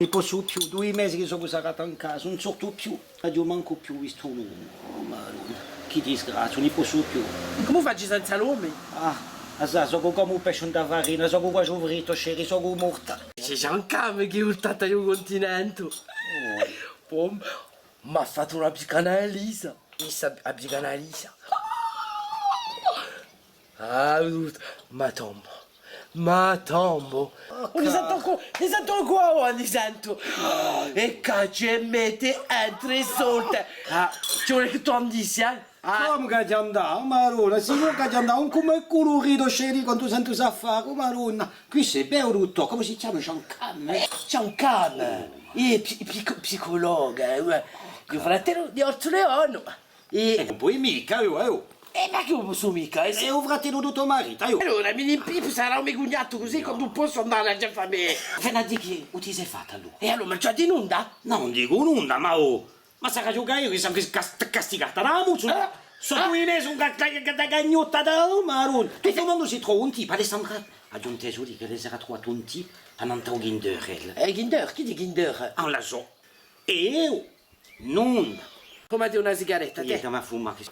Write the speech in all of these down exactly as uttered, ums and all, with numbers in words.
Ùn ni possu più, dui mesi chì sò sarrata in casa, ùn sortu più. Aghju mancu più vistu un omu. Oh, Madonna, chì disgrazia, ùn ni possu più. Cumu faci senza l'omi? Ah, a sà, sò cum'è un pesciu in a farina, sò quasi frittu, sceri, sò morta. Ci hè Jean-Cam chì hè vultatu à u cuntinente. Oh. Pò, m'hà fattu una psicanalisa. Issa, a psicanalisa. Ah, ma tombu, ma tombu. Ùn ni sentu ancu, ni sentu ancu avà, ni sentu. È chì ci metti in trè soldi. Ah, ci vole chì tù andissi, eh? Ah. Cumu ch'aghju da andà, Madonna, sicuru ch'aghju da andà, ùn cum'è culuritu, sceri, quandu sentu s'affare, Madonna. Quì hè bellu, duttò, cumu si chjama, Jean-Cam, eh? Jean-Cam, eh, psi-, psico-, psicologu, eh, u fratellu di Orsu Leone. È ùn poi micca, eh, eh. Eh, ma chì ùn possu micca, eh? Hè u fratellu di u to maritu, eh. Allora, mi n'impippu, sarà u me cugnatu, cusì quandu possu andà à a famiglia. Veni à dì chì u ti sè fattu, allora? È allora, ma ci hè di nunda? Nò, ùn dicu nunda, ma oh, ma sarà chì eiu chì sò cas-, castigata da a muzza? Ah! Sò dui mesi, un ca-, ca-, ca-, cagnotta da, oh, Madonna. Tuttu u mondu si trova un tippu, Alessandra. Aghju intesu dì ch'ella s'era truvata un tippu annant'à u Kinder, ella. Eh, Kinder? Chì hè Kinder? Ah, ùn la sò. È eiu? Nunda. Fumati una sigaretta, tè. Iè, chì m'hà fumatu.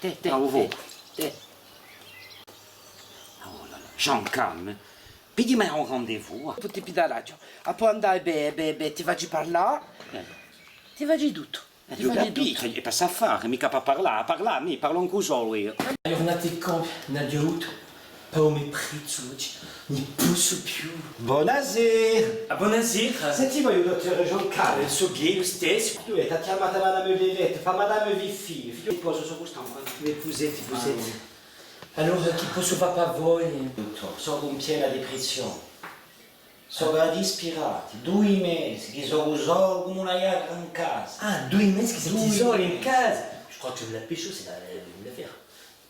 Tè, tè, ah, u tè, fumu. Tè. Oh là là. Jean-Cam, pigliami un rendez-vous, eh. Poi ti pigliaraghju. Apoi andai, bè, bè, bè, ti facciu parlà. Eh. Ti facciu tuttu. Eh, ti facciu tuttu. Hè per s'affare, micca per parlà, parlà, mi parlu ancu solu eiu. Allora, un attimo, n'aghju avutu. Pà u me prezzu, ùn ni possu più. Bonasera! Ah, bonasera! Senti, voi, u duttore Jean-Cam? Eh, sò eiu stessu. Duv'è, t'hà chjamatu Madame Bevette, fà Madame Fifi, figliu di sposu, sò custà, eh. Puseti, puseti. Allora, chì possu fà pà voi? Duttore, sò in piena depressione. Sò dispiratu, dui mesi chì sò solu cum'è una ghjacra in casa. Ah, dui mesi chì seti solu in casa? Je crois que tu me l'as pécho, c'est la, la, l'affaire.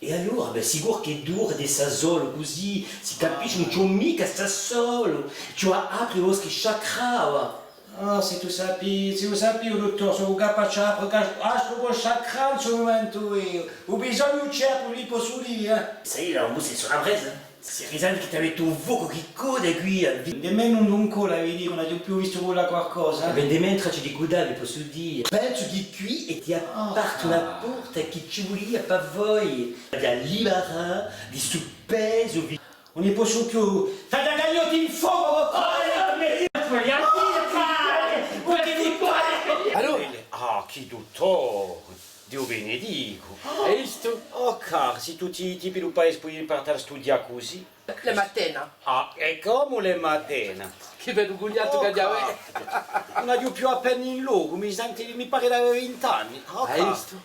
È allora, bè, sicuru chì hè duru d'esse solu cusì, si capisce, ùn ci vole micca stà solu, ci vole à apre i vostri chakra. Ah, s'è tù sapii, s'è tù sapii, duttore, sò capace à apre, ah, sò chakra in stu mumentu eiu. U bisognu ci hè, ùn li possu dì, eh. Ça y est, là, on bosse sur la braise, hein. Si risente chì t'avete un focu chì coda quì, eh. Di mè ùn, ùn cola, vedi, ùn aghju più vistu cola qualcosa, eh. Bè, di mè in traccia di cudà, vi possu dì. Pensu chì quì hè aperta una porta chì ci vulia pà voi. Di liberà di stu pesu. Ùn ni possu più. Fate a cagnotta in focu, voi! Allora, ah, chì duttore! Diu benedicu. Hai vistu? Oh, cari, sì tutti i tipi di u paese poi parte à studià cusì. Le Matena. Ah, è cumu le Matena? Chì bellu cugnatu ch'aghju avè. Ùn aghju più appena in locu, mi senti, mi pare d'avè vint'anni. Oh, cari. Hai vistu?